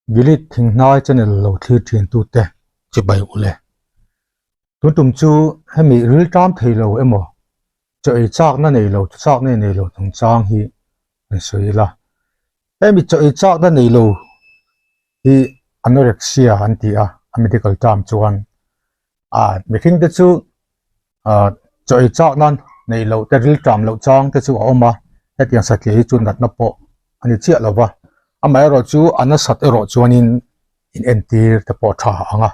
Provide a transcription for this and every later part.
Delete Thinghnai channel lo thlir thin tute chibai ule. Tun tum chu hemi ril tam thei lo emaw chaw ei chakna nei lo chaw chakna nei lo chungchang hi an sawi ila. Hemi chaw ei chakna nei lo hi anorexia an ti a, a medical term chuan a mihring te chu ah chaw ei chak nan neih loh te ril ṭam loh chang te chu a awm a hetiang satliah hi chu natna pawh a ni chiah lo va amaherawh chu a nasat erawh chuanin in entir te pawh a tha ang a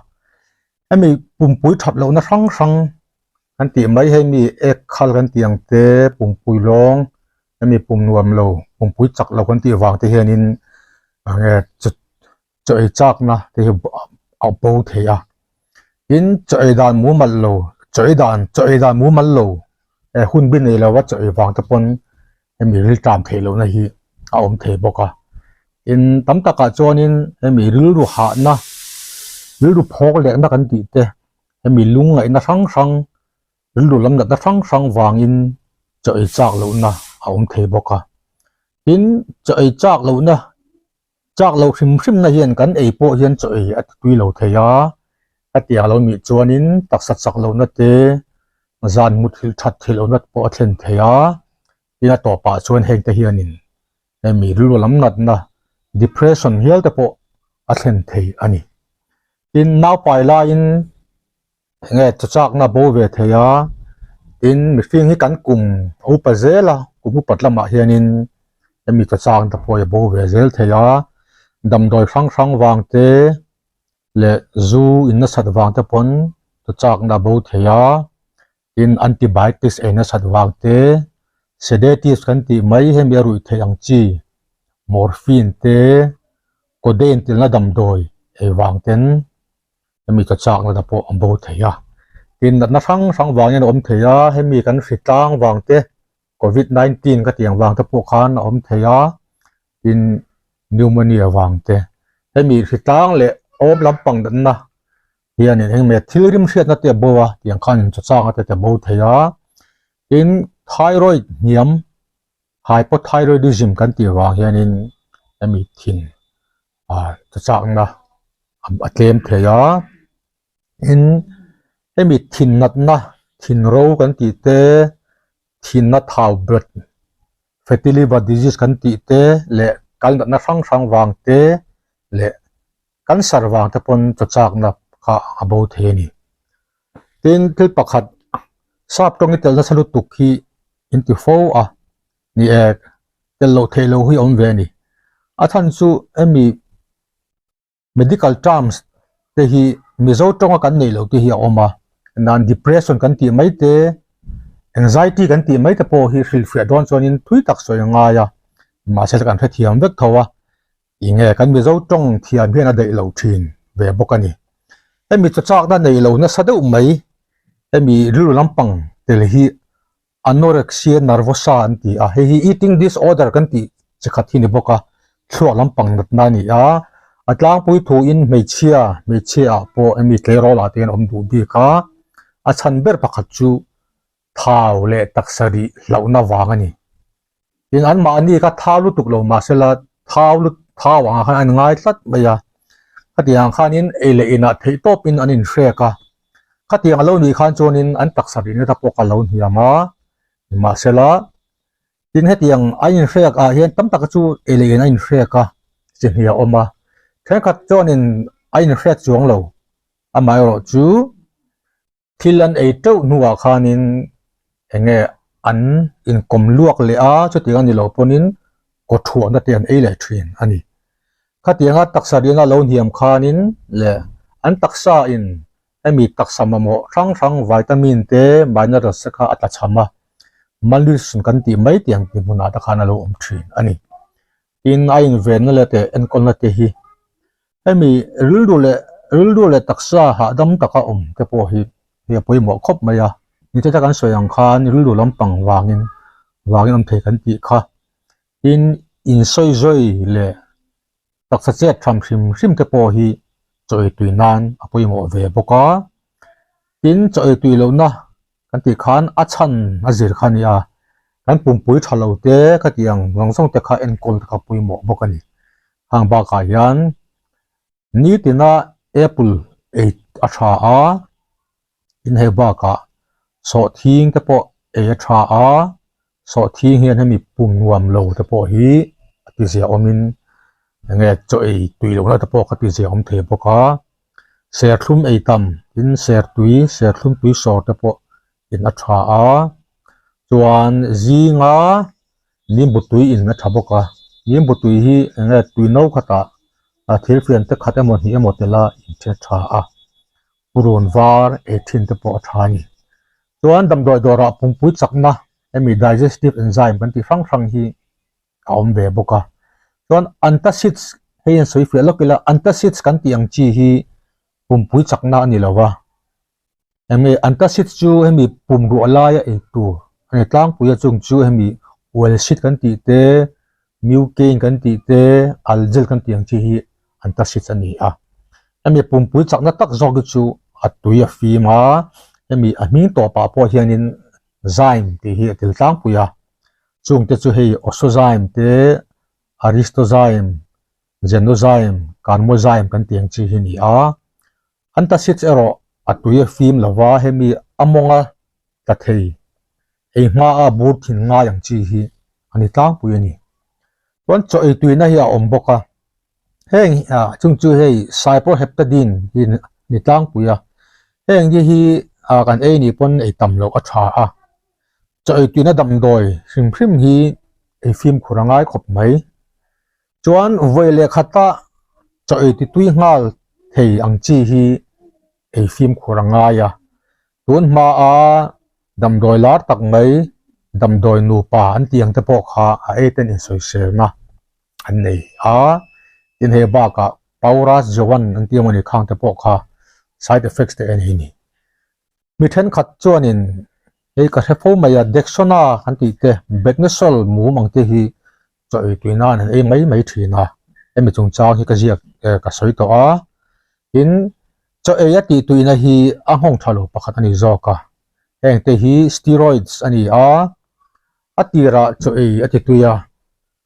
hemi pumpui that lohna hrang hrang kan tih mai hei mi ek khal kan tih ang te pumpui lawng hemi pum nuam lo pumpui chak lo kan tih vang te hianin enge chaw ei chakna te hi a bo thei a tin chaw ei dan mumal lo chaw ei dan chaw ei dan mumal lo eh hun bi nei lova chaw ei vang te pawn hemi rilṭam theih lohna hi a awm thei bawk a tin tam takah chuanin hemi rilru hahna rilru phawk lehna kan tih te hemi lungngaihna hrang hrang rilru lam natna hrang hrang vangin chaw ei chak lohna a awm thei bawk a tin chaw ei chak lohna Chak loh hrim hrim na hian kan ei pawh hian chaw ei a ti tui lo thei a, ka tiang lo nih chuanin taksa chak lohna te, zan muthilh that theih lohna te pawh a thlen thei a, tin a tawpah chuan heng te hianin hemi rilru lam natna depression hial te pawh a thlen thei a ni. Tin naupai laiin Enge chaw chakna bo ve thei a, tin mihring hi kan kum a upa zel a, kum upat lamah hianin hemi chaw chakna te pawh hi a bo ve zel thei a, damdawi hrang hrang vang te leh zu in nasat vang te pawn chaw chakna a bo thei a, tin antibiotics ei nasat vang te, sedatives kan tih mai hemi a ruih theih ang chi morphine te codeine telna damdawi ei vang ten. Hemi ka chakna te pawh a bo thei a, tin natna hrang hrang vangin a awm thei a, hemi kan hri tlang vang te covid 19 ka tih ang vang te pawh khan a awm thei a, tin pneumonia vang te, hemi hri tlang leh awm lampang natna hianin eng emaw thil rim hriatna te a bo a tiang khan chaw chakna te a bo thei a, tin thyroid hniam hypothyroidism kan tih vang hianin hemi thin ah chaw chakna a tlem thei a tin hemi thin natna thin ro kan tih te thinna thau blood fatty liver disease kan tih te leh kal natna hrang hrang vang te leh cancer vang te pawn chaw chakna kha a bo thei a ni tin thil pakhat sap tawng i tel nasa lutuk hi in ti fo a ni e tel loh theih loh hi a awm ve a ni a chhan chu hemi medical terms te hi mizo tawnga kan neih loh te hi a awm a nan depression kan tih mai te anxiety kan tih mai te pawh hi hrilhfiah dawn chuanin thui tak sawi a ngai a mahse kan hrethiam vek tho a enge kan mizo tawng thiam hian a daih lo thin ve bawk a ni hemi chaw chakna nei lo nasa deuh mai hemi rilru lampang tel hi Anorexia nervosa an ti a, hei hi eating disorder kan tih chi khat hi ni bawk a, thluak lampang natna a ni a, a tlangpui thuin hmeichhia, hmeichhia ah pawh hemi tleirawl ah te hian a awm duh bik a, a chhan ber pakhat chu thau leh taksa rih hlauhna vang a ni. Tin anmahni kha thau lutuk lo mahsela thau lut thau angah khan an ngai tlat mai a, khatiang khanin ei leh inah theih tawpin an inhrek a, khatiang a lo nih khan chuanin an taksa rihna te pawh ka lo hniam a, nimahsela tin hetiang a inhrek ah hian tam taka chu ei leh in a inhrek a chi hnih a awm a, thenkhat chuanin a inhrek chuang lo amaherawhchu. Thil an ei teuh hnuah khanin eng nge an inkawm luak leh a, chutiang a ni loh pawhin kawthuahna te an ei leh thin a ni. Khatianga taksa riana lo hniam khanin leh an taksa in hemi taksa mamawh hrang hrang vitamin te minerals te kha a tlachham a, malnutrition kan tih mai tih ang tih hmunah te khan a lo awm thin a ni. Tin a invenna leh teh enkawlna te hi Hemi rilru leh rilru leh taksa hahdam taka awm te pawh hi hei a pawimawh khawp mai a, nite kan sawi ang khan rilru lampang vangin vangin awm thei kan tih kha. Tin, insawi zawi leh taksa chet tham hrim hrim te pawh hi chaw ei tui nan a pawimawh ve bawk a. Tin, chaw ei tui lohna kan tih khan a chhan a zir kha a ni a, kan pumpui tha lo te ka tih ang zawng zawng te kha enkawl te kha pawimawh bawk a ni. Hang bakah hian. Nitina apple ei a tha a, tin hei bakah sawhthing te pawh ei a tha a, sawhthing hian hemi pum nuam lo te pawh hi a ti zia awmin enge chaw ei tui lohna te pawh kha ti zia awm thei bawk a, serthlum ei tam tin sertui serthlum tui sawr te pawh in a tha a, chuan zinga nimbu tui in a tha bawk a, nimbu tui hi enge tui no khatah a thil fian te khat emaw hnih emaw tela in then a tha a, purun var ei thin te pawh a tha a ni. Chuan damdawi dawrah pumpui chakna hemi digestive enzyme kan tih hrang hrang hi a awm ve bawk a. Chuan antacids hei an sawi fiah lawk ila antacids kan tih ang chi hi pumpui chakna a ni lo va, Enge antacids chu hemi pum ruah laia ei tur a ni tlangpui a chung chu hemi Welshit kan tih te, Mucaine kan tih te, Algel kan tih ang chi hi antacids a ni a. Hemi pumpui chakna tak zawk hi chu a tui a fim a, hemi a hming tawpah pawh hianin zyme tih hi a tel tlangpui a. Chungte chu hei Osozyme te, Aristozyme, Genozyme, Carmozyme kan tih ang chi hi a ni a. Antacids erawh a tui a fim lo va, hemi a mawnga tla thei, ei hma a bur thin ngai ang chi hi a ni tlangpui a ni. Chuan chaw ei tuina hi a awm bawk a, heng chung chu hei cyproheptadine hi ni tlangpui a, heng hi hi kan ei nih pawn ei tam loh a tha a, chaw ei tuina damdawi hrim hrim hi ei fimkhur a ngai khawp mai. Chuan vawi leh khata chaw ei ti tui nghal thei ang chi hi ei fimkhur a ngai a, tun hmaa damdawi lar tak mai damdawi nupa an tih ang te pawh kha a ei ten insawiselna an nei a, tin hei bakah Pauras Joan an tih emaw ni khang te pawh kha side effects te en hi ni. Mi thenkhat chuanin hei ka hre fo mai a, Dexona kan tih te, Betnesol mum ang te hi chaw ei tui nan an ei mai mai thin a, hemi chungchang hi ka ziak ka sawi tawh a, tin chaw ei a tih tuina hi a nghawng tha lo pakhat a ni zawk a, heng te hi steroids a ni a, a tirah chaw ei a ti tui a,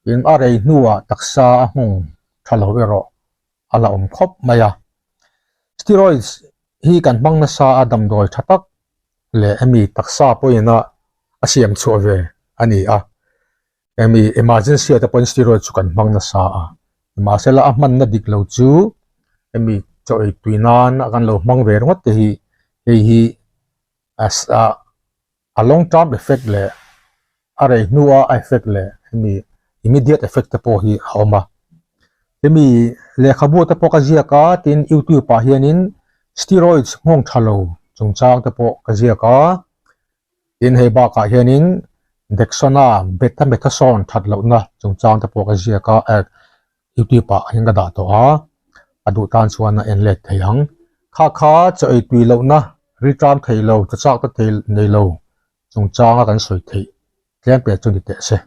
tin a rei hnuah taksa a nghawng tha lo erawh a la awm khawp mai a. Steroids hi kan hmang nasa a damdawi tha tak leh hemi taksa pawhin a a siam chhuah ve a ni a. Hemi emergency ah te pawhin steroid chu kan hmang nasa a. Nimahsela a hmanna dik lo chu hemi chaw ei tui nan a kan lo hmang ve ringawt te hi hei hi a long term effect leh a rei hnua a effect leh hemi immediate effect te pawh hi a awm a. Hemi lehkhabu te pawh ka ziak a tin youtube ah hianin steroids nghawng tha lo chungchang te pawh ka ziak a tin hei bakah hianin Dexona betamethasone that lohna chungchang te pawh ka ziak a eh youtube ah hian ka dah tawh a a duh tan chuan a en let thei ang. Kha kha chaw ei tui lohna rilṭam thei lo chachak te thei nei lo chungchanga kan sawi theih tlem pek chu ni teh se.